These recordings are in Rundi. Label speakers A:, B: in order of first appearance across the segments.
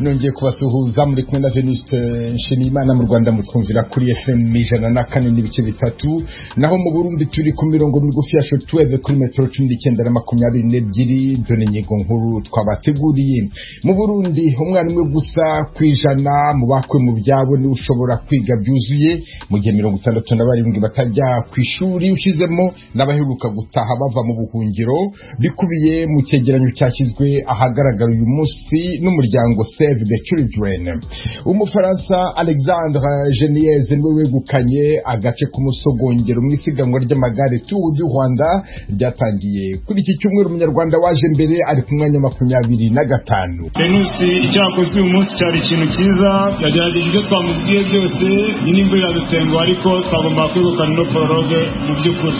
A: Nongeye kubasuhuza, muri kumwe na Venuste Nshimiyimana. Mu Rwanda mutwumvira kuri FM 104.3, naho mu Burundi turi ku mirongo migufi ya shortwave kuri metero 19 na 22. Dore ingingo nkuru twabateguriye. Mu Burundi, umwana umwe gusa ku 100 mu bakuwe mu byabo niwe ushobora kwiga byuzuye, mu gihe 67 batajya ku ishuri, ushyizemo n'abaheruka gutaha bava mu buhungiro. Bikubiye mu cyegeranyo cyashyizwe ahagaragara uyu munsi n'umuryango Save the Children. Umufaransa Alexandre Geniez niwe wegukanye agace k'umusogongero mu isiganwa ry'amagare Tour du Rwanda ryatangiye kuri iki cyumweru. Umunyarwanda waje mbere ari ku mwanya 25.
B: Venusi, icyo yakoze uyu munsi cyari ikintu cyiza. Yagerageje ibyo twamubwiye byose. Nyine imvura iradutenguha, ariko twagomba kwegukana ino prologue mu by'ukuri.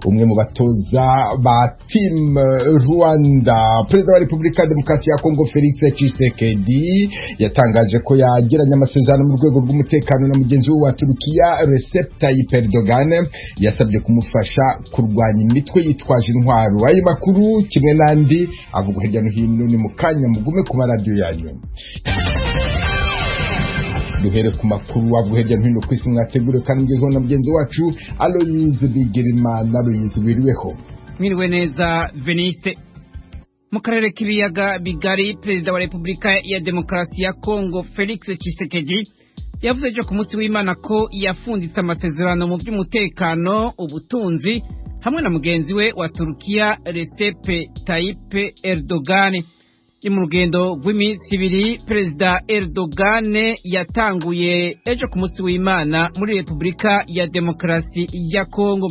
A: Umwe mu batoza ba Team Rwanda. Perezida wa Repubulika ya Demokarasi ya Kongo, Felix Tshisekedi, yatangaje ko yagiranye amasezerano mu rwego rw'umutekano na mugenzi we wa Turukiya, Recep Tayyip Erdogan, yasabye kumufasha kurwanya imitwe yitwaje intwaro. Ayo makuru kimwe n'andi avugwa hirya no hino ni mu kanya, mugume ku maradiyo yanyu. Duhere ku makuru avuga hirya no hino ku isi mwateguriwe kandi mugezweho na mugenzi wacu Aloyize Bigirimana. Aloyize, wiriweho?
C: Mwiriwe neza, Veniste. Mu karere k'ibiyaga bigari, Perezida wa Repubulika ya Demokarasi ya Kongo, Felix Tshisekedi, yavuze ejo ku munsi w'Imana ko yafunditse amasezerano mu by'umutekano, ubutunzi hamwe na mugenzi we wa Turukiya, Recep Tayyip Erdogan. Ni mu rugendo rw'iminsi 2 Perezida Erdogan yatanguye ejo ku munsi w'Imana muri Repubulika ya Demokarasi ya Kongo.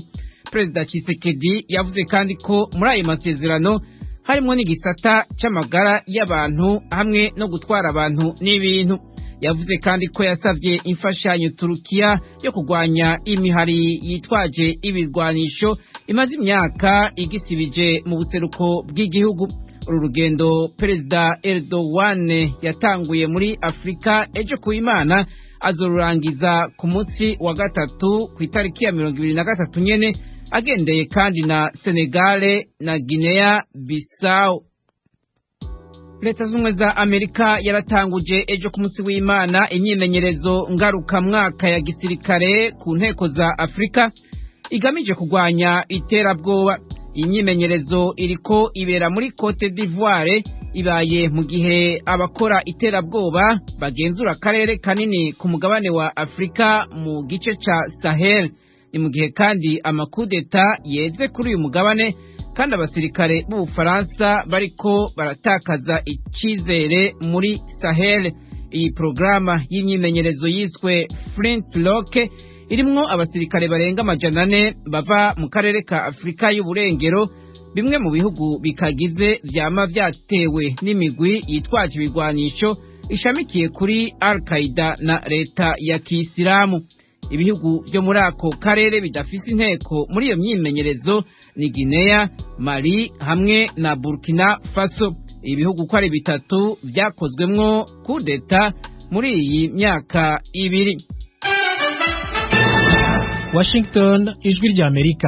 C: Perezida Tshisekedi yavuze kandi ko muri ayo masezerano harimo n'igisata cy'amagara y'abantu hamwe no gutwara abantu n'ibintu. Yavuze kandi ko yasabye imfashanyo Turukiya yo kurwanya imihari yitwaje ibirwanisho imaze imyaka igisibije mu buseruko bw'igihugu. Uru rugendo Perezida Erdogan yatanguye muri Afurika ejo ku Imana azorurangiza ku munsi wa gatatu, ku itariki ya 23 nyene, agendeye kandi na Senegale na Guinea Bissau. Leta Z'Ubumwe za Amerika yaratanguje ejo ku munsi w'Imana imyimenyerezo ngarukamwaka ya gisirikare ku nteko za Afurika igamije kurwanya iterabwoba. Imyimenyerezo iriko ibera muri Cote d'Ivoire, ibaye mu gihe abakora iterabwoba bagenzura akarere kanini ku mugabane wa Afurika mu gice ca Sahel. Ni mu gihe kandi amakudeta yeze kuri uyu mugabane, kandi abasirikare b'Ubufaransa bariko baratakaza icizere muri Sahel. Iyi porogaramu y'imyimenyerezo yiswe Flintlock irimwo abasirikare barenga 400 bava mu karere ka Afurika y'Uburengero, bimwe mu bihugu bikagize vyama vyatewe n'imigwi yitwaje ibigwanisho ishamikiye kuri Al Qaida na Leta ya Kisilamu. Ibihugu byo muri ako karere bidafise inteko muri iyo myimenyerezo ni Guinea, Mali hamwe na Burkina Faso. Ibihugu uko ari bitatu vyakozwemwo kudeta muri iyi myaka 2.
D: Washington, Ijwi rya Amerika.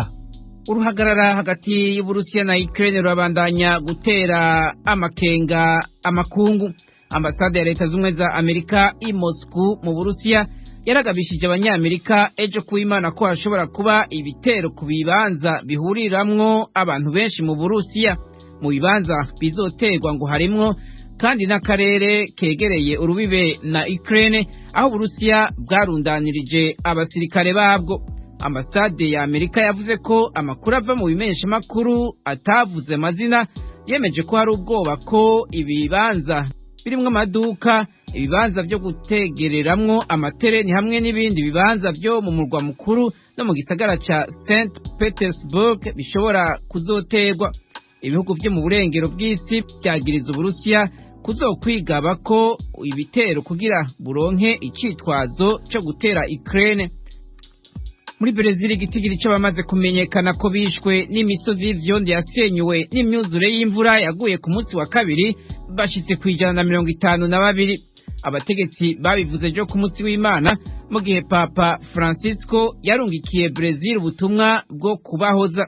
C: Uruhagarara hagati y'Uburusiya na Ukraine rurabandanya gutera amakenga amakungu. Ambasade ya Leta Z'Ubumwe za Amerika i Moscow mu Burusiya yaragabishije Abanyamerika ejo ku Imana ko hashobora kuba ibitero ku bibanza bihuriramwo abantu benshi mu Burusiya. Mu bibanza bizoterwa ngo harimwo kandi n'akarere kegereye urubibe na Ukraine, aho Uburusiya bwarundanirije abasirikare babwo. Ambasade ya Amerika yavuze ko amakuru ava mu bimenyeshamakuru atavuze amazina yemeje ko hari ubwoba ko ibibanza birimwo amaduka, ibibanza byo gutegereramwo amatereni hamwe n'ibindi bibanza byo mu murwa mukuru no mu gisagara ca St Petersburg bishobora kuzoterwa. Ibihugu byo mu burengero bw'isi byagiriza Uburusiya kuzokwigaba ko ibitero kugira buronke icitwazo co gutera Ukraine. Muri Brezil, igitigiri c'abamaze kumenyekana ko bishwe n'imisozi y'ivyondo yasenyuwe n'imyuzure y'imvura yaguye ku munsi wa kabiri bashitse ku 152. Abategetsi babivuze ejo ku munsi w'Imana, mu gihe Papa Francisco yarungikiye Brezil ubutumwa bwo kubahoza.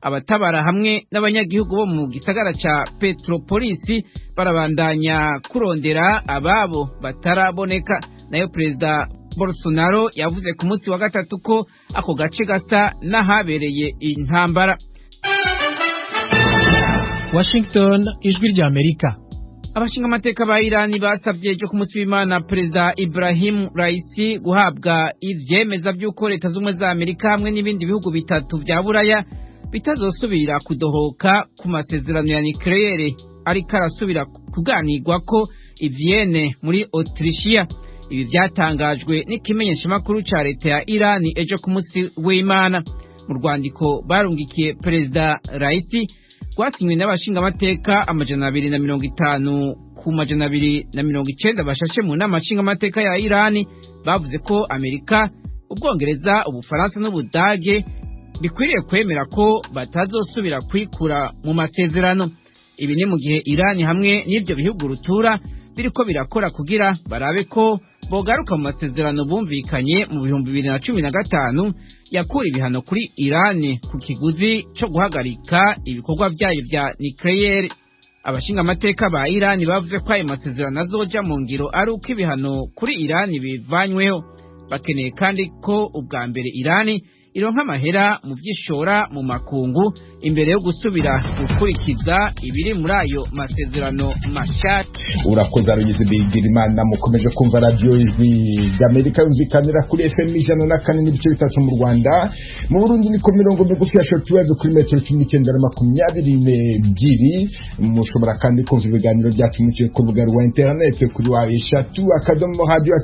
C: Abatabara hamwe n'abanyagihugu bo mu gisagara ca Petropolis barabandanya kurondera ababo bataraboneka. Nayo Perezida Bolsonaro yavuze ku munsi wa gatatu ko ako gace gasa n'ahabereye intambara.
D: Washington, Ijwi ry'Amerika.
C: Abashingamateka ba Irani basabye ejo ku munsi w'Imana Perezida Ibrahim Raisi guhabwa ivyemeza vy'uko Leta z'Ubumwe za Amerika hamwe n'ibindi bihugu bitatu vya Buraya bitazosubira kudohoka ku masezerano ya nucleaire ariko arasubira kuganirwako i Vienne muri Autrichia. Ibi vyatangajwe n'ikimenyeshamakuru ca leta ya Irani ejo ku munsi w'Imana. Mu rwandiko barungikiye Perezida Raisi rwasinywe n'abashingamateka 250 ku 290 bashashe mu nama nshingamateka ya Irani, bavuze ko Amerika, Ubwongereza, Ubufaransa n'Ubudage bikwiriye kwemera ko batazosubira kwikura mu masezerano. Ibi ni mu gihe Irani hamwe n'ivyo bihugu rutura biriko birakora kugira barabe ko bogaruka mu masezerano bumvikanye mu 2015 yakura ibihano kuri Irani ku kiguzi co guhagarika ibikorwa vyayo vya nucleaire. Abashingamateka ba Irani bavuze ko ayo masezerano azoja mu ngiro ari uko ibihano kuri Irani bivanyweho. Bakeneye kandi ko ubwa mbere Irani ironka amahera mu vyishora mu makungu imbere yo gusubira gukurikiza ibiri muri ayo masezerano mashasha.
A: Urakoze Aloyizi Bigirimana. Mukomeje kumva radiyo Ijwi ry'Amerika yumvikanira kuri FM 104.3 mu Rwanda. Mu Burundi ni ku mirongo migufi ya shortwave kuri metero 19 na 22. Mushobora kandi kumva ibiganiro byacu muciye ku rubuga rwa internet kuri wa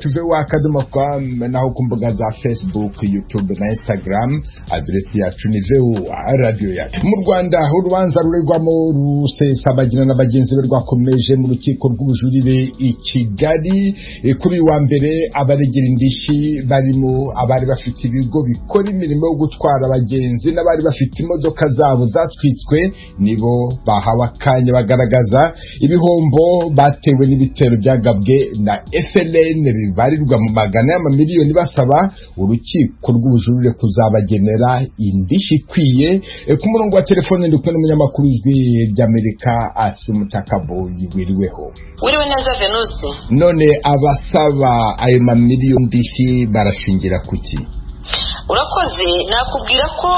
A: 3.radioyacu.com, naho ku mbuga za Facebook, YouTube na Instagram. Aderesi yacu ni VOA Radio Yacu. Mu Rwanda, urubanza ruregwamo Rusesabagina na bagenzi be rwakomeje mu rukiko rw'ubujurire i Kigali. Kuri uyu wa mbere, abaregera indishyi barimo abari bafite ibigo bikora imirimo yo gutwara abagenzi n'abari bafite imodoka zabo zatwitswe nibo bahawe akanya bagaragaza ibihombo batewe n'ibitero byagabwe na FLN bibarirwa mu magana y'amamiliyoni, basaba urukiko rw'ubujurire kuzabagenera indishyi ikwiye. Ku murongo wa telefone ndi kumwe n'umunyamakuru Ijwi ry'Amerika Assumpta Kaboyi. Wiriweho?
E: Wiriwe neza, Venuste.
A: None abasaba ayo mamiliyoni ndishyi barashingira kuki?
E: Urakoze. Nakubwira ko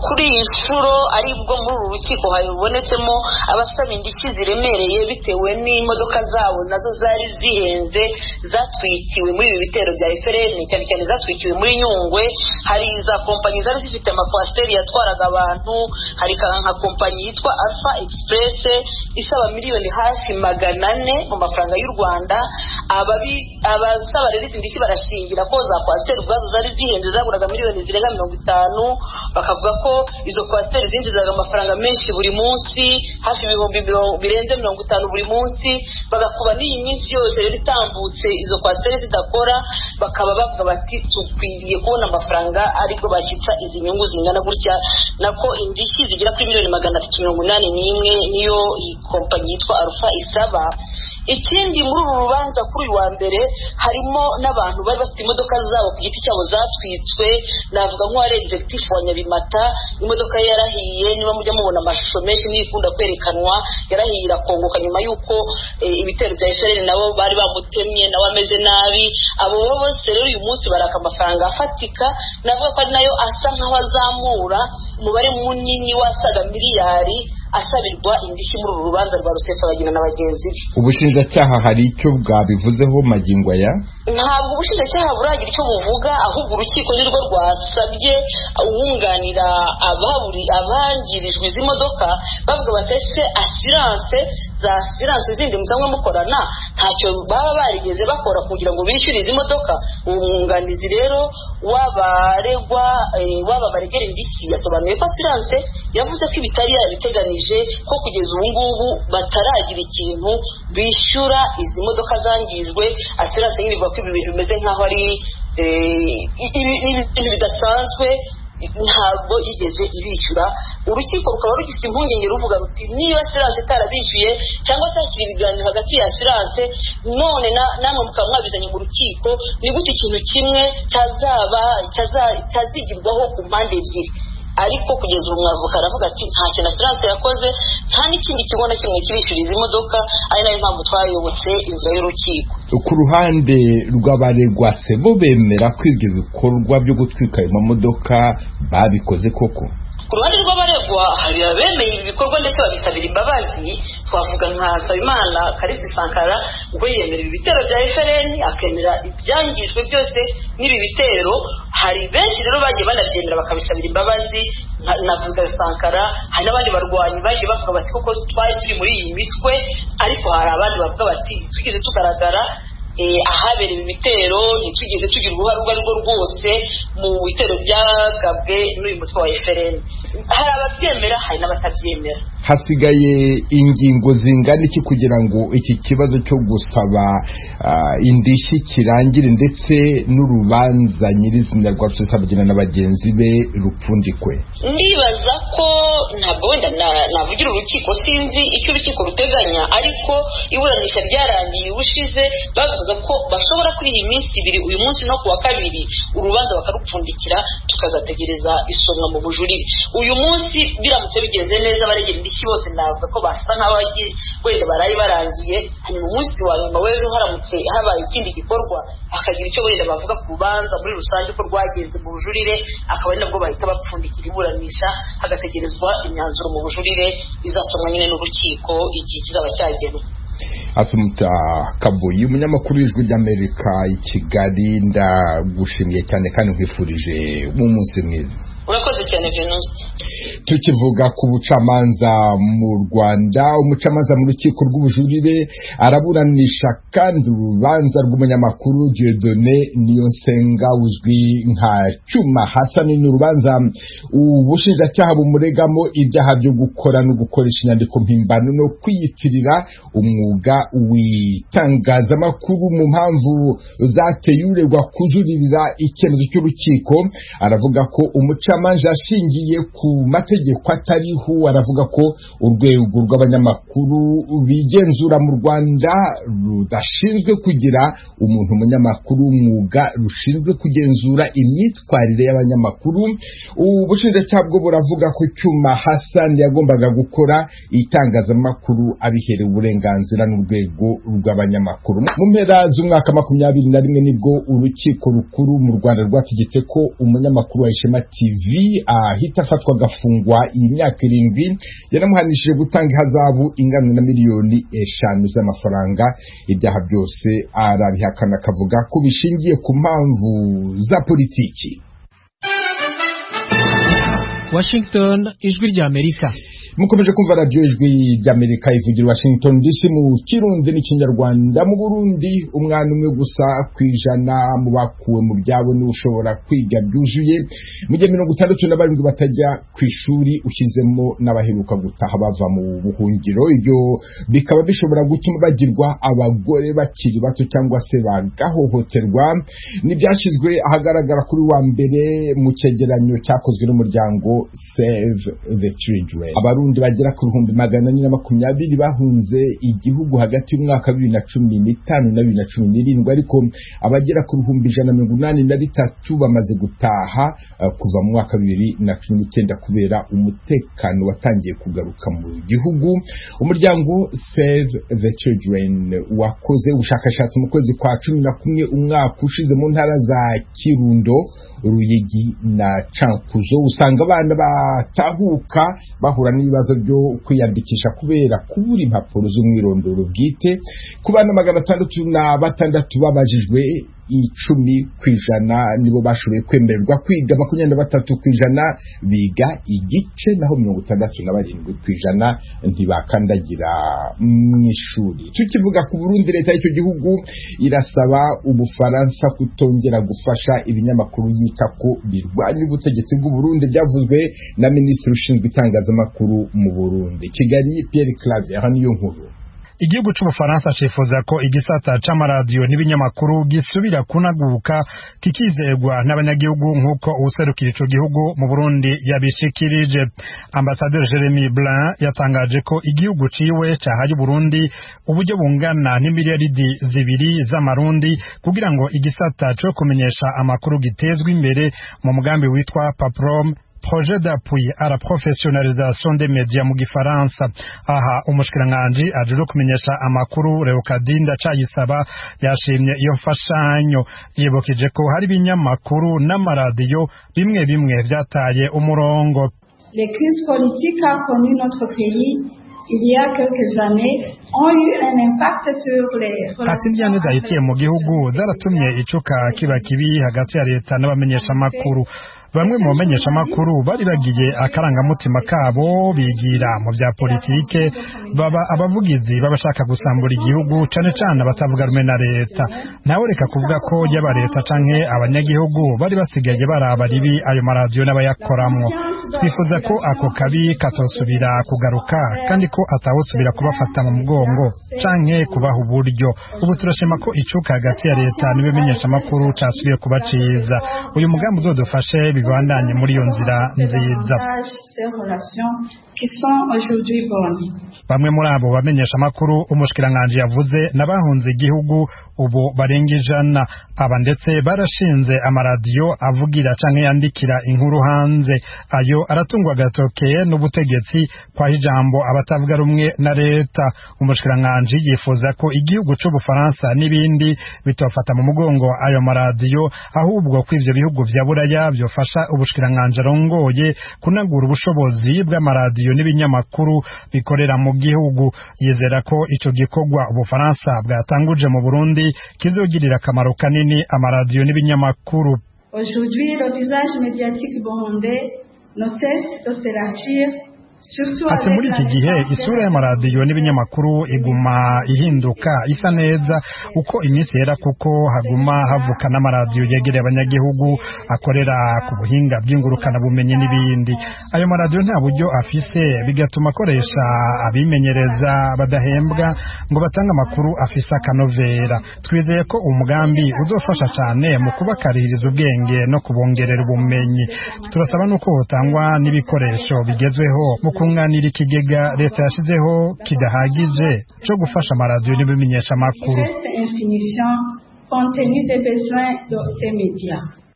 E: kuri iyi nshuro aribwo muri uru rukiko habonetsemo abasaba indishyi ziremereye bitewe n'imodoka zabo nazo zari zihenze zatwikiwe muri ibi bitero bya FLN, cyane cyane zatwikiwe muri Nyungwe. Hari za kompanyi zari zifite amakwasiteri yatwaraga abantu. Hari nka kompanyi yitwa Alpha Express isaba miliyoni hafi 400 mu mafaranga y'u Rwanda. Abasaba rero izi ndishyi barashingira ko za kwasiteri ubwazo zari zihenze, zaguraga miliyoni zirenga 50. Bakavuga ko izo kwasiteri zinjizaga amafaranga menshi buri munsi, hafi ibihumbi birenze 50 buri munsi. Bagakuba n'iyi minsi yose rero itambutse izo kwasiteri zidakora, bakaba bavuga bati tukwiriye kubona amafaranga aribwo bashyitsa izi nyungu zingana gutya, nako indishyi zigera kuri miliyoni 381 niyo iyi kompanyi yitwa Alpha isaba. Ikindi, muri uru rubanza kuri uyu wa mbere harimo n'abantu bari bafite imodoka zabo ku giti cyabo zatwitswe. Navuga nk'uwari executive wa Nyabimata, imodoka ye yarahiye. Niba mujya mubona amashusho menshi niyo ikunda kwerekanwa, yarahiye irakongoka nyuma y'uko ibitero bya FLN nabo bari bamutemye, nawe ameze nabi. Abo bose rero uyu munsi baraka amafaranga afatika, navuga ko ari nayo asa nkaho azamura umubare munini wasaga miliyari asabirwa indishyi muri uru rubanza rwa Rusesabagina na bagenzi be.
A: Ubushinjacyaha hari icyo bwabivuzeho magingo aya?
E: Ntabwo ubushinjacyaha buragira icyo buvuga, ahubwo urukiko nirwo rwasabye uwunganira ababuri abangirijwe izi modoka, bavuga bati ese assurance za assurance zindi musanzwe mukorana ntacyo baba barigeze bakora kugira ngo bishyure izi modoka? Uwo mwunganizi rero w'abaregwa, w'aba baregera indishyi, yasobanuye ko assurance yavuze ko ibitari yarabiteganije, ko kugeza ubu ngubu bataragira ikintu bishyura izi modoka zangijwe. Assurance nyine ivuga ko ibi bintu bimeze nk'aho ari ibintu bidasanzwe, ntabwo yigeze ibishyura. Urukiko rukaba rugifite impungenge, ruvuga ruti niba assurance itarabishyuye cyangwa se hakiri ibiganiro hagati ya assurance, none namwe mukaba mwabizanye mu rukiko, ni gute ikintu kimwe cyazaba cyazigirwaho ku mpande ebyiri? Ariko kugeza ubu umwavoka aravuga ati nta kintu assurance yakoze, nta n'ikindi kigo na kimwe kirishyuriza imodoka, ari nayo mpamvu twayobotse inzira y'urukiko.
A: Ku ruhande rw'abaregwa se bo bemera ko ibyo bikorwa byo gutwika ayo mamodoka babikoze koko?
E: Ku ruhande rw'abaregwa hari abemeye ibi bikorwa ndetse babisabira imbabazi. Twavuga nka Nsabimana Karisi Sankara, ubwo yemera ibi bitero bya FLN, akemera ibyangijwe byose n'ibi bitero. Hari benshi rero bagiye banabyemera bakabisabira imbabazi, navuga Sankara, hari n'abandi barwanyi bagiye bavuga bati koko twari turi muri iyi mitwe, ariko hari abandi bavuga bati tugeze tugaragara ahabereye ibitero, ntitwigeze tugira uruhare urwo ari rwo rwose mu bitero byagabwe n'uyu mutwe wa FLN. Hari ababyemera, hari n'abatabyemera.
A: Hasigaye ingingo zingana iki kugira ngo iki kibazo cyo gusaba indishyi kirangire ndetse n'urubanza nyirizina rwa Rusesabagina na bagenzi be rupfundikwe?
E: Ndibaza ko ntabwo wenda navugira urukiko, sinzi icyo urukiko ruteganya, ariko iburanisha ryarangiye ubushize bavuga ko bashobora kuri iyi minsi ibiri, uyu munsi no kuwa kabiri, urubanza bakarupfundikira, tukazategereza isomwa mu bujurire. Uyu munsi biramutse bigenze neza, abaregera indishyi bose navuga ko basa nk'abagiye wenda baraye barangiye, hanyuma umunsi wa nyuma w'ejo haramutse habaye ikindi gikorwa bakagira icyo wenda bavuga ku rubanza muri rusange uko rwagenze mu bujurire, akaba ari nabwo bahita bapfundikira iburanisha, hagategerezwa imyanzuro mu bujurire izasomwa nyine n'urukiko igihe kizaba cyagenwe.
A: Asumuta Kabuyi, umunyamakuru w'Ijwi ry'Amerika i Kigali, ndagushimiye cyane kandi nkwifurije umunsi mwiza.
E: Urakoze cyane Venuste.
A: Tukivuga ku bucamanza mu Rwanda, umucamanza mu rukiko rw'ubujurire araburanisha kandi urubanza rw'umunyamakuru Dieudonné Niyonsenga uzwi nka Cyuma Hassan. Ni urubanza ubushinjacyaha bumuregamo ibyaha byo gukora no gukoresha inyandiko mpimbano no kwiyitirira umwuga w'itangazamakuru. Mu mpamvu zateye uregwa kujuririra icyemezo cy'urukiko, aravuga ko umucamanza ashingiye ku mategeko atariho. Aravuga ko urwego rw'abanyamakuru bigenzura mu Rwanda rudashinzwe kugira umuntu umunyamakuru w'umwuga, rushinzwe kugenzura imyitwarire y'abanyamakuru. Ubushinjacyaha bwo buravuga ko Cyuma Hassan yagombaga gukora itangazamakuru abiherewe uburenganzira n'urwego rw'abanyamakuru. Mu mpera z'umwaka 21 nibwo urukiko rukuru mu Rwanda rwategetse ko umunyamakuru wa Ishema TV ahita afatwa agafungwa iyi myaka 7. Yanamuhanishije gutanga ihazabu ingana na miliyoni 5 z'amafaranga. Ibyaha byose arabihakana, akavuga ko bishingiye ku mpamvu za politiki.
D: Washington, Ijwi ry'Amerika.
A: Mukomeje kumva radiyo Ijwi ry'Amerika ivugira Washington DC mu Kirundi n'Ikinyarwanda. Mu Burundi, umwana umwe gusa ku 100 mu bakuwe mu byabo niwe ushobora kwiga byuzuye, mu gihe 67 batajya ku ishuri, ushyizemo n'abaheruka gutaha bava mu buhungiro. Ibyo bikaba bishobora gutuma bagirwa abagore bakiri bato cyangwa se bagahohoterwa. N'ibyashyizwe ahagaragara kuri wa mbere mu cyegeranyo cyakozwe n'umuryango Save the Children. Abarundi bagera ku 420,000 bahunze igihugu hagati y'umwaka 2015 na 2017, ariko abagera ku 183,000 bamaze gutaha kuva mu mwaka 2019 kubera umutekano watangiye kugaruka mu gihugu. Umuryango Save the Children wakoze ubushakashatsi mu kwezi kwa 11 umwaka ushize mu ntara za Kirundo, Ruyigi na Cankuzo, usanga abana batahuka bahura n'ibibazo byo kwiyandikisha kubera kubura impapuro z'umwirondoro bwite. Ku bana 606 babajijwe, 10% nibo bashoboye kwemererwa kwiga, 23% biga igice, naho 67% ntibakandagira mu ishuri. Tukivuga ku Burundi, leta y'icyo gihugu irasaba Ubufaransa kutongera gufasha ibinyamakuru yita ko birwanya ubutegetsi bw'u Burundi, byavuzwe na minisitiri ushinzwe itangazamakuru mu Burundi. Kigali, Pierre Claver niyo nkuru.
F: Igihugu c'Ubufaransa cifuza ko igisata c'amaradiyo n'ibinyamakuru gisubira kunaguka kikizegwa n'abanyagihugu, nk'uko uwuserukira ico gihugu mu Burundi yabishikirije. Ambasaderi Jeremy Blin yatangaje ko igihugu ciwe cahaye Uburundi uburyo bungana n'imiliyaridi 2 z'amarundi kugira ngo igisata co kumenyesha amakuru gitezwe imbere mu mugambi witwa Paprom. Projet d'appui à la professionnalisation des médias mu gifaransa. Aha umushikiranganji ajejwe kumenyesha amakuru Leokadi Ndacayisaba yashimye iyo mfashanyo, yibukije ko hari ibinyamakuru n'amaradiyo bimwe bimwe vyataye umurongo.
G: Les crises politiques qu'a connues notre pays il y a quelques années ont eu un impact sur les
F: Ati indyane zahitiye mu gihugu zaratumye icuka kiba kibi hagati ya leta n'abamenyeshamakuru. Bamwe mu bamenyeshamakuru bari bagiye akarangamutima kabo bigira mu bya politike, baba abavugizi b'abashaka gusambura igihugu, cane cane abatavuga rumwe na leta. Nawe reka kuvuga ko yaba leta canke abanyagihugu bari basigaye baraba ribi ayo maradiyo n'abayakoramwo. Twifuza ko ako kabi katosubira kugaruka, kandi ko atawusubira kubafata mu mugongo canke kubaha uburyo. Ubu turashima ko icuka hagati ya leta n'ibimenyeshamakuru casubiye kuba ciza. Uyu mugambi uzodufashe bibandanye muri iyo nzira nziza. Bamwe muri abo bamenyesha amakuru umushikiranganji yavuze n'abahunze igihugu ubu barenga 100. Aba ndetse barashinze amaradiyo avugira canke yandikira inkuru hanze. Ayo aratungwa agatoke n'ubutegetsi kwaho ijambo abatavuga rumwe na leta. Umushikiranganji yifuza ko igihugu c'Ubufaransa n'ibindi bitofata mu mugongo ayo maradiyo, ahubwo ko ivyo bihugu vya Buraya vyofasha ubushikiranganji arongoye kunagura ubushobozi bw'amaradiyo n'ibinyamakuru bikorera mu gihugu. Yizera ko ico gikorwa Ubufaransa bwatanguje mu Burundi kizogirira akamaro kanini amaradiyo n'ibinyamakuru.
G: Aujourd'hui, le visage médiatique burundais ne cesse de s'élargir.
F: Ati muri iki gihe isura y'amaradiyo n'ibinyamakuru iguma ihinduka isa neza uko iminsi yera, kuko haguma havuka n'amaradiyo yegereye abanyagihugu akorera ku buhinga bw'ingurukanabumenyi n'ibindi. Ayo maradiyo nta buryo afise, bigatuma akoresha abimenyereza badahembwa ngo batange amakuru afise akanovera. Twizeye ko umugambi uzofasha cyane mu kubakarihiriza ubwenge no kubongerera ubumenyi. Turasaba n'uko hotangwa n'ibikoresho bigezweho mu kunganira ikigega leta yashizeho kidahagije cyo gufasha amaradiyo n'ibimenyesha amakuru.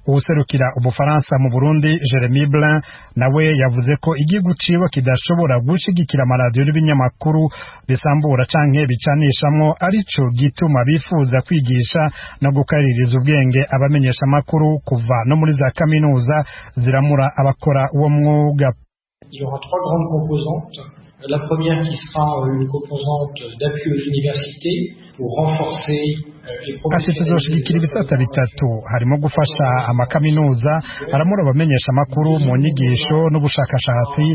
F: Uwuserukira Ubufaransa mu Burundi Jeremy Blin nawe yavuze ko igihugu ciwe kidashobora gushigikira amaradiyo n'ibinyamakuru bisambura canke bicanishamwo, arico gituma bifuza kwigisha no gukaririza ubwenge abamenyesha amakuru kuva no muri za kaminuza ziramura abakora uwo mwuga.
H: Il y aura trois grandes composantes. La première qui sera une composante d'appui aux universités pour renforcer.
F: Ati tuzoshigikira ibisata bitatu, harimo gufasha amakaminuza aramura abamenyesha amakuru mu nyigisho n'ubushakashatsi.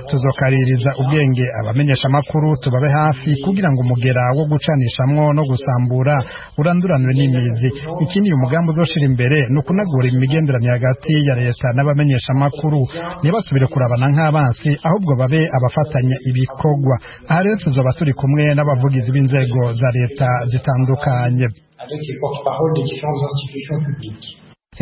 F: Tuzokaririza ubwenge abamenyesha amakuru, tubabe hafi kugira ngo umugera wo gucanishamwo no gusambura uranduranwe n'imizi. Ikindi uyu mugambi uzoshira imbere ni ukunagura imigenderanire hagati ya leta n'abamenyesha amakuru, ntibasubire kurabana nk'abansi, ahubwo babe abafatanya ibikorwa. Aha rero tuzoba turi kumwe n'abavugizi b'inzego za leta zitandukanye.
H: Avec les porte-paroles des différentes institutions publiques.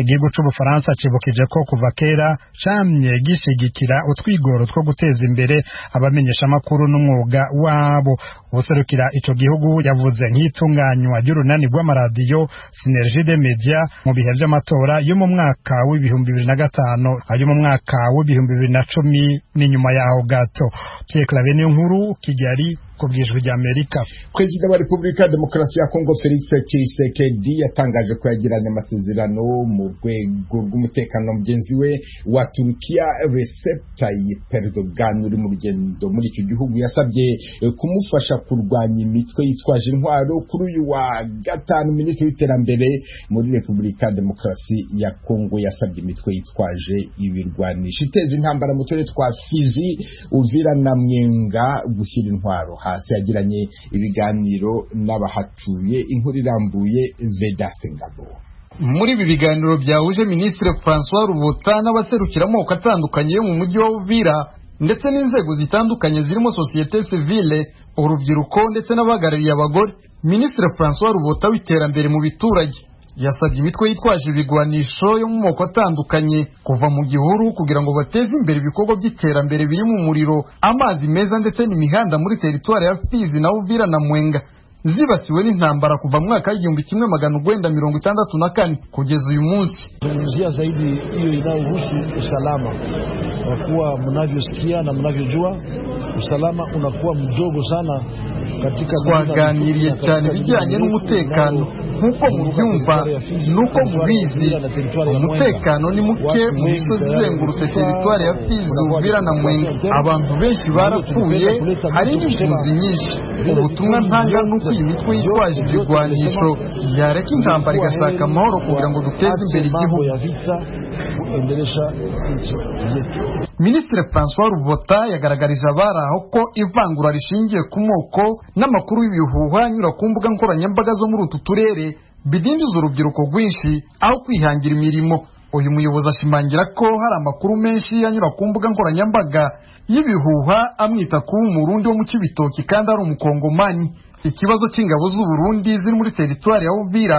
F: Igihugu c'Ubufaransa cibukije ko kuva kera camye gishigikira utwigoro two guteza imbere abamenyeshamakuru n'umwuga wabo. Uwuserukira ico gihugu yavuze nk'itunganywa ry'urunani rw'amaradiyo Synergie des Médias mu bihe vy'amatora yo mu mwaka w'2005, ayo mu mwaka w'2010 n'inyuma yaho gato. Pierre Claver Niyonkuru, Kigali, ku bw'Ijwi ry'Amerika.
A: Perezida wa Repubulika ya Demokarasi ya Kongo Felix Tshisekedi yatangaje ko yagiranye amasezerano mu rwego rw'umutekano mugenzi we wa Turukiya Recep Tayyip Erdogan uri mu rugendo muri icyo gihugu. Yasabye kumufasha kurwanya imitwe yitwaje intwaro. Kuri uyu wa gatanu, Minisitiri w'Iterambere muri Repubulika ya Demokarasi ya Kongo yasabye imitwe yitwaje ibirwanisho iteza intambara mu turere twa Fizi, Uvira na Mwenga gushyira intwaro hasi. Yagiranye ibiganiro n'abahatuye. Inkuru irambuye Vedaste Ngabo.
I: Muri ibi biganiro byahuje Minisitiri Francois Rubuta n'abaserukira amoko atandukanye yo mu mujyi wa Uvira ndetse n'inzego zitandukanye zirimo sosiyete sivile, urubyiruko ndetse n'abahagarariye abagore, Minisitiri Francois Rubuta w'iterambere mu biturage yasabye imitwe yitwaje ibigwanisho yo mu moko atandukanye kuva mu gihuru kugira ngo bateze imbere ibikorwa by'iterambere birimo umuriro, amazi meza ndetse n'imihanda muri teritwari ya Fizi na Uvira na Mwenga. zibasiwe n'intambara kuva mu mwaka w'1964 kugeza uyu munsi.
J: Zungumzia zaidi hiyo inayohusu usalama, kwa kuwa mnavyosikia na mnavyojua usalama unakuwa mdogo sana katika.
I: Twaganiriye cyane ibijyanye n'umutekano. Nk'uko mubyumva n'uko mubizi, umutekano ni muke mu misozi izengurutse teritwari ya Fizi, Uvira na Mwenga. Abantu benshi barapfuye, hari n'impunzi nyinshi. Ubutumwa ntanga nuko iyi mitwe yitwaje ibigwanisho yareka intambara igashaka amahoro kugira ngo duteze imbere igihugu. Minisitiri Francois Rubota yagaragarije abari aho ko ivangura rishingiye ku moko n'amakuru y'ibihuha anyura ku mbuga nkoranyambaga zo muri utu turere bidindiza urubyiruko rwinshi aho kwihangira imirimo. Uyu muyobozi ashimangira ko hari amakuru menshi anyura ku mbuga nkoranyambaga y'ibihuha amwita kuba Umurundi wo mu Cibitoki kandi ari Umukongomani. Ikibazo cy'ingabo z'u Burundi ziri muri teritwari ya Uvira.